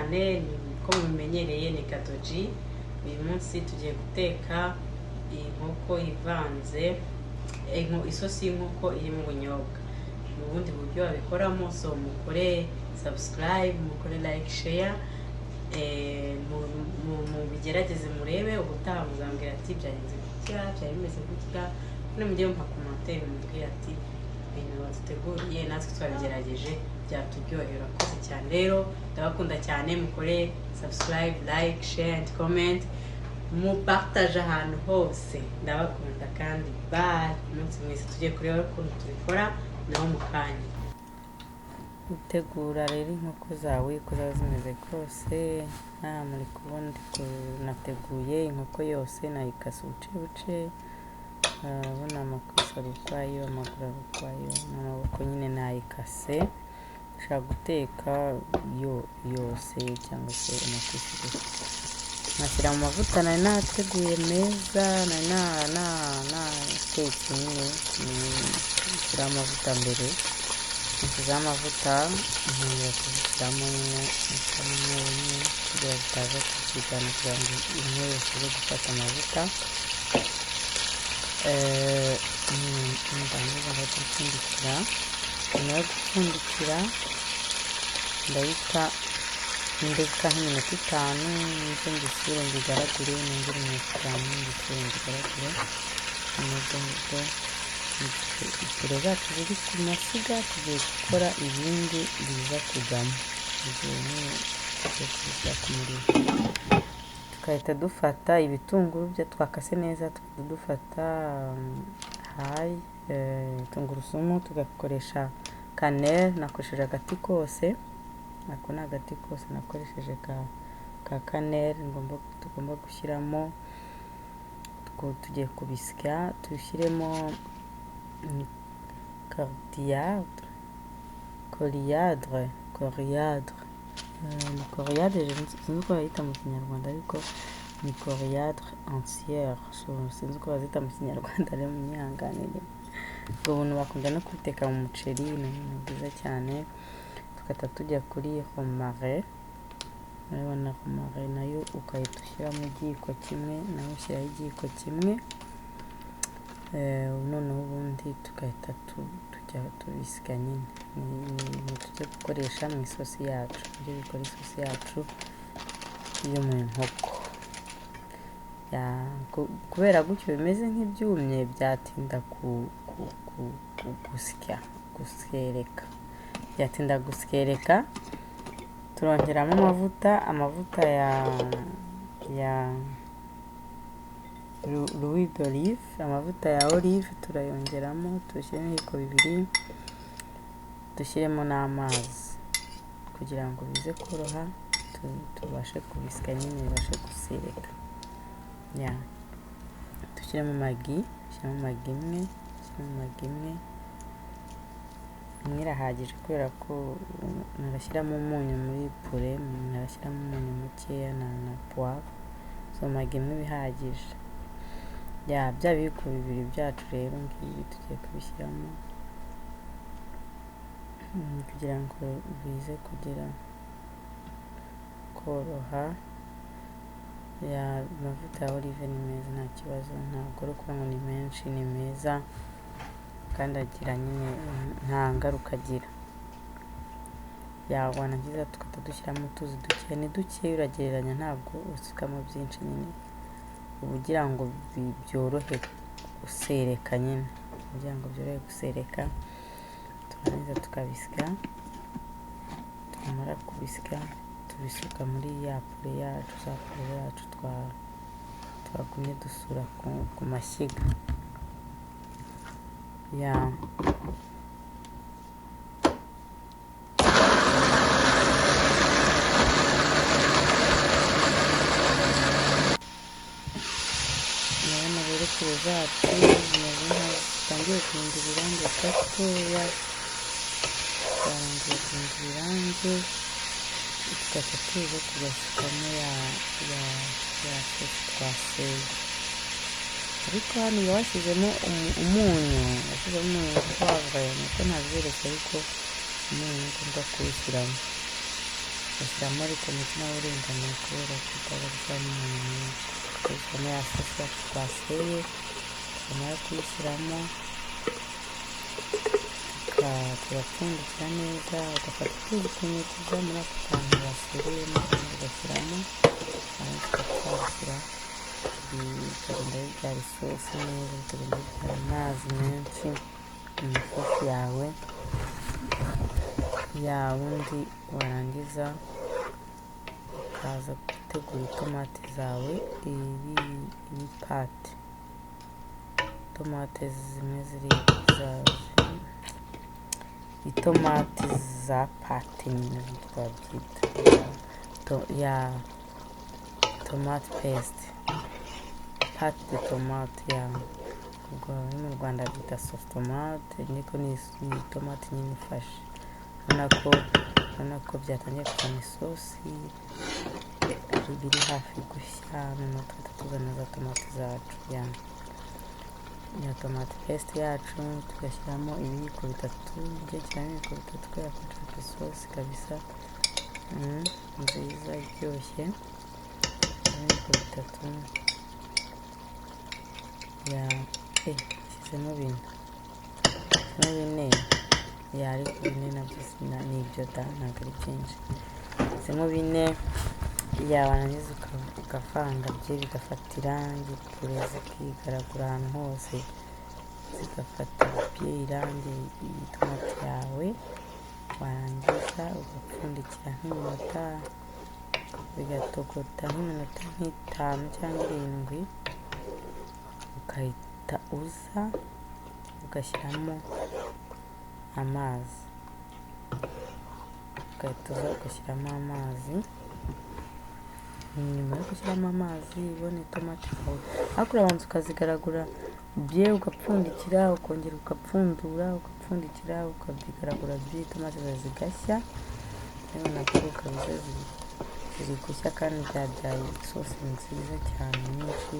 Cyane ko mubimenyereye, ni Kadoji. Uyu munsi tugiye guteka inkoko ivanze, isosi y'inkoko irimo ubunyobwa. Mu bundi buryo babikoramo. So mukore subscribe, mukore like, share, mubigerageze murebe. Ubutaha muzambwira ati byagenze gutya, byari bimeze gutya. None mujye mumpa commentaire, mubwire ati ibintu baduteguriye natwe twabigerageje, byaturyohera. Urakoze cyane rero, ndabakunda cyane. Mukore subscribe, like, share and comment, mupartage ahantu hose. Ndabakunda kandi bye, umunsi mwiza. Tugiye kureba ukuntu tubikora naho mu kanya. Gutegura rero inkoko zawe uko zaba zimeze kose, nta muri kubona nateguye inkoko yose, nayikase ubuce buce. Urabona amakosa ari ukwayo, amaguru ari ukwayo n'amaboko nyine nayikase. Ushobora guteka yo yose cyangwa se amakosa gusa. Nkashyira mu mavuta nari nateguye meza, nari natetse nyine. Nshyiraho amavuta mbere, nshyizeho amavuta, nkongera kuzishyiramo nyine, nshyiramo imwe imwe kugira zitaza kubyigana, kugira ngo imwe yose ize gufata amavuta. Ndangiza ngahita mpfundikira. Nyuma yo gupfundikira, ndahita ndeka nk'iminota 5, nze mbisure mbigaragure, nongere iminota 5 mbisure mbigaragure. Nubwo ngubwo ipure zacu ziri ku mashyiga, tugiye gukora ibindi biza kujyamo. Tugiye nyine, tugiye kubishyira ku muriro, tugahita dufata ibitunguru byo twakase neza, tugahita dufata hayi, tungurusumu, tugakoresha cannelle. Nakoresheje agati kose, ako ni agati kose nakoresheje ka cannelle tugomba gushyiramo. Tugiye kubisya, dushyiremo coriandre, coriandre, ni coriandre, sinzi uko bayita mu Kinyarwanda, ariko ni coriandre entière. So, sinzi uko bazita mu Kinyarwanda rero, munyihanganire. Ubwo buntu bakunda no kubiteka mu muceri, ni ibintu byiza cyane. Tugahita tujya kuri romarin. Urabona romarin nayo ukahita ushyiramo igiyiko kimwe, nawe ushyiraho igiyiko kimwe. Noneho ubundi tugahita tujya tubisya nyine. Ni ibintu tujya gukoresha mu isosi yacu, ibyo bikora isosi yacu yo mu nkoko. Kubera gutyo bimeze nk'ibyumye, byatinda gusya, gusereka, byatinda gusyereka. Turongeramo amavuta, amavuta ya l'huile d'olive, amavuta ya olive turayongeramo, dushyiremo ibiyiko 2, dushyiremo n'amazi kugira ngo bize koroha, tubashe kubisya nyine, bibashe gusereka. Ya, dushyiremo Maggi, dushyiremo Maggi imwe, dushyiremo Maggi imwe, imwe irahagije kubera ko narashyiramo umunyu muri poulet, narashyiramo umunyu mukeya na poivre. So Maggi imwe iba ihagije. Ya, bya biyiko 2 byacu rero ngibi tugiye kubishyiramo, kugira ngo bize kugira koroha. Ya, amavuta ya olive ni meza, nta kibazo, ntabwo ari ukuvuga ngo ni menshi, ni meza kandi agira nyine nta ngaruka agira. Ya, warangiza tugahita dushyiramo utuzi duke, ni duke uragereranya, ntabwo usukamo byinshi nyine, uba ugira ngo byorohe gusereka nyine, kugira ngo byorohe gusereka. Turangiza tukabisya, twamara kubisya tubisuka muri ya pure yacu, za pure zacu twagumye dusura ku mashyiga. Ya, urabona rero pure zacu zimeze nkaho zitangiye guhindura irangi gatoya, zarangiye guhindura irangi, tugahita tuza tugasukamo ya sosi twaseye. Ariko hano uba washyizemo umunyu, washyizemo umunyu wa poivre, nuko ntabiberetse, ariko umunyu ni ngombwa kuwushyiramo. Ugashyiramo ariko umuti nawe uringaniye kubera ko utaza gushyiramo umunyu mwinshi. Tugashyiramo ya sosi yacu twaseye, twamara kuyishyiramo tugapfundikira neza, ugafata utuzi tumwe tuva muri ako kantu wasereyemo ugashyiramo, warangiza ugapfundikira, bikagenda bibyara isosi neza, bikagenda bibyara amazi menshi mu isosi yawe. Ya wundi warangiza ukaza gutegura itomati zawe, iyi pate tomate zimwe ziri za itomati za pate nyine twabyita ya tomate paste, pâte de tomate ya ubwo mu Rwanda byita sauce tomate, ariko ni itomati nyine ifashe. Urabona ko byatangiye kuzana isosi, biri hafi gushya, noneho tugahita tuzana za tomati zacu, ya tomate paste yacu, tugashyiramo ibiyiko bitatu, njye nshyiramo ibiyiko bitatu kubera ko nshaka isosi kabisa nziza iryoshye, ibiyiko bitatu ya nshyizemo bine, nshyizemo bine ya, ariko bine nabyo ni ibyo da, ntabwo ari byinshi, nshyizemo bine ya, warangiza ukavanga bye bigafata irangi pure zikigaragura ahantu hose, zigafata bye irangi itomati yawe, warangiza ugapfundikira nk'iminota, bigatogota nk'iminota nk'itanu cyangwa irindwi, ugahita uza ugashyiramo amazi, ugahita uza ugashyiramo amazi. Nyuma yo gushyiramo amazi ubona itomati zawe, ariko urabanza ukazigaragura bye, ugapfundikira, ukongera ugapfundura, ugapfundikira, ukabigaragura bye, itomati zawe zigashya. Urabona ko kabisa ziri gushya kandi byabyaye isosi nziza cyane nyinshi.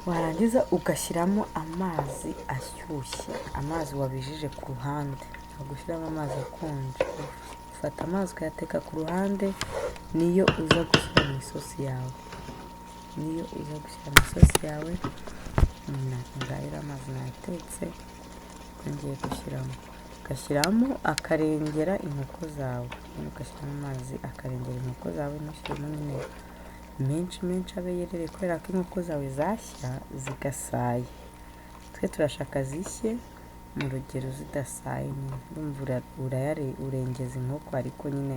Warangiza ugashyiramo amazi ashyushye, amazi wabijije ku ruhande, ntabwo ushyiramo amazi akonje. Ufata amazi ukayateka ku ruhande, niyo uza gushyira mu isosi yawe, niyo uza gushyira mu isosi yawe. Ngayo amazi nayatetse ngiye gushyiramo, ugashyiramo akarengera inkoko zawe, ugashyiramo amazi akarengera inkoko zawe, ntushyiremo nyine menshi menshi abe yerere, kubera ko inkoko zawe zashya zigasaya. Twe turashaka zishye mu rugero zidasaye nyine, urumva urengeza inkoko, ariko nyine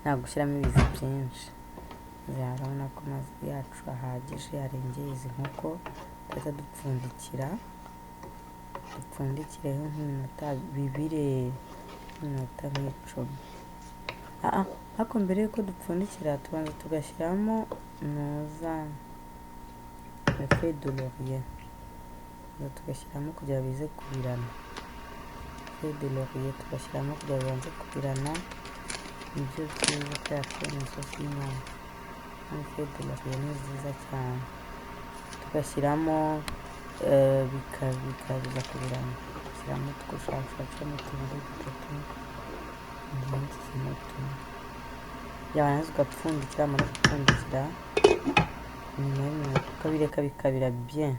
ntabwo ushyiramo ibizi byinshi. Urabona ko amazi yacu ahagije arengeye izi nkoko, duhita dupfundikira, dupfundikireho nk'iminota bibire, nk'iminota nk'icumi. Ariko mbere y'uko dupfundikira tubanza tugashyiramo noza feuille de laurier, tugashyiramo kugira bize kubirana. Feuille de laurier tugashyiramo kugira bibanze kubirana, nibyo byiza kubera ko ni isosi y'inyama, kandi feuille de laurier ni nziza cyane. Tugashyiramo bikaza kubirana, tugashyiramo ushobora gushyiramo tubiri dutatu, njyewe nshyizemo tumwe. Yarangiza ugapfundikira, wamara gupfundikira nyuma y'iminota ukabireka bikabira bien,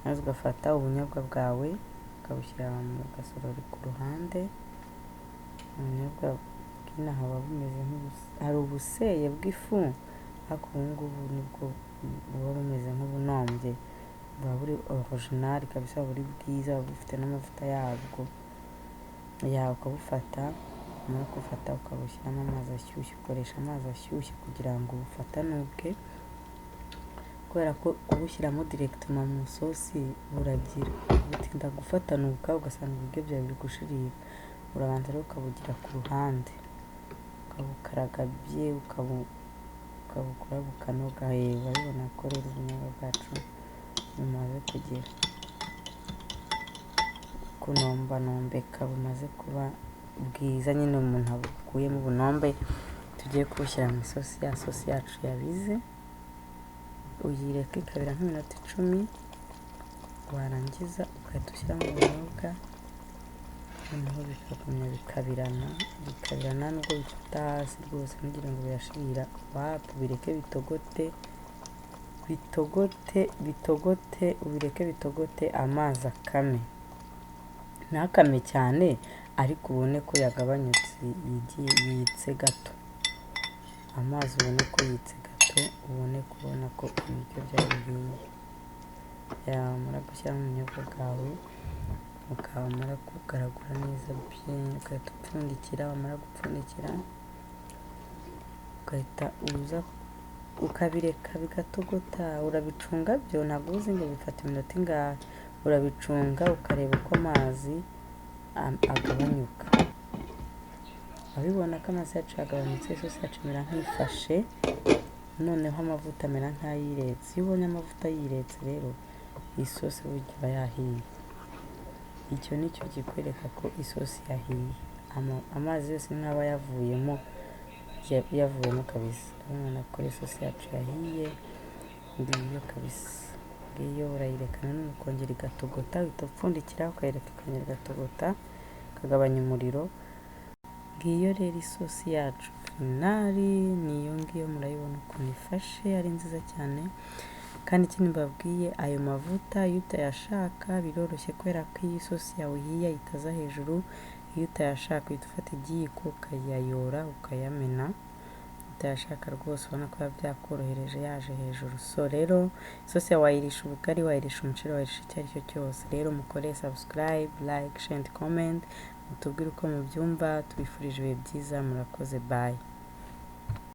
maze ugafata ubunyobwa bwawe ukabushyira mu gasorori ku ruhande. Ubunyobwa bw'inaha buba bumeze hari ubuseye bw'ifu, ariko ubu ngubu nibwo buba bumeze nk'ubunombye, buba buri original kabisa, buri bwiza, buba bufite n'amavuta yabwo. Ukabufata, wamara kubufata ukabushyiramo amazi ashyushye, ukoresha amazi ashyushye kugira ngo bufatanuke, kubera ko kubushyiramo directement mu isosi buragira butinda gufatanuka, ugasanga ibiryo byawe biri gushirira. Urabanza rero ukabugira ku ruhande, ukabukaraga bye, ukabukora bukanoga. Urabibona ko rero ubunyobwa bwacu bumaze kugira kunombanombeka, bumaze kuba bwiza nyine, umuntu abukuyemo ubunombe. Tugiye kubushyira mu isosi, ya sosi yacu yabize, uyireka ikabira nk'iminota 10, warangiza ugahita ushyiramo ubunyobwa. Noneho bikagumya bikabirana, bikabirana nubwo bifata hasi rwose, ntugire ngo birashirira, wapu, bireke bitogote, bitogote, bitogote, ubireke bitogote, amazi akame. Ntakame cyane, ariko ubone ko yagabanyutse, yigiye yitse gato. Amazi ubone ko yitse gato, ubone kubona ko ibiryo byawe bihiye. Wamara gushyiramo ubunyobwa bwawe, ukamara kugaragura neza bien, ugahita upfundikira. Wamara gupfundikira, ugahita uza ukabireka bigatogota. Urabicunga byo, ntabwo uzi ngo bifata iminota ingahe. Urabicunga ukareba uko amazi agabanyuka. Urabibona ko amazi yacu yagabanyutse, isosi yacu imera nk'ifashe, noneho amavuta amera nk'ayiretse. Iyo ubonye amavuta yiretse rero, isosi burya iba yahiye. Icyo ni cyo kikwereka ko isosi yahiye. Amazi yose nk'aba yavuyemo, yavuyemo kabisa. Urabona ko isosi yacu yahiye, ngiyo kabisa, ngiyo. Urayireka nanone ukongera igatogota, uhita upfundikira, ukayireka ikongera igatogota, ukagabanya umuriro. Ngiyo rero isosi yacu finale, niyo ngiyo. Murayibona ukuntu ifashe, ari nziza cyane. Kandi ikindi mbabwiye, ayo mavuta iyo utayashaka biroroshye, kubera ko iyo isosi yawe ihiye ahita aza hejuru. Iyo utayashaka uhita ufata igiyiko ukayayora, ukayamena. Utayashaka rwose, ubona ko biba byakorohereje yaje hejuru. So rero isosi yawe wayirisha ubugari, wayirisha umuceri, wayirisha icyo ari cyo cyose. Rero mukore subscribe, like, share and comment, mutubwire uko mubyumva. Tubifurije ibihe byiza, murakoze, bye.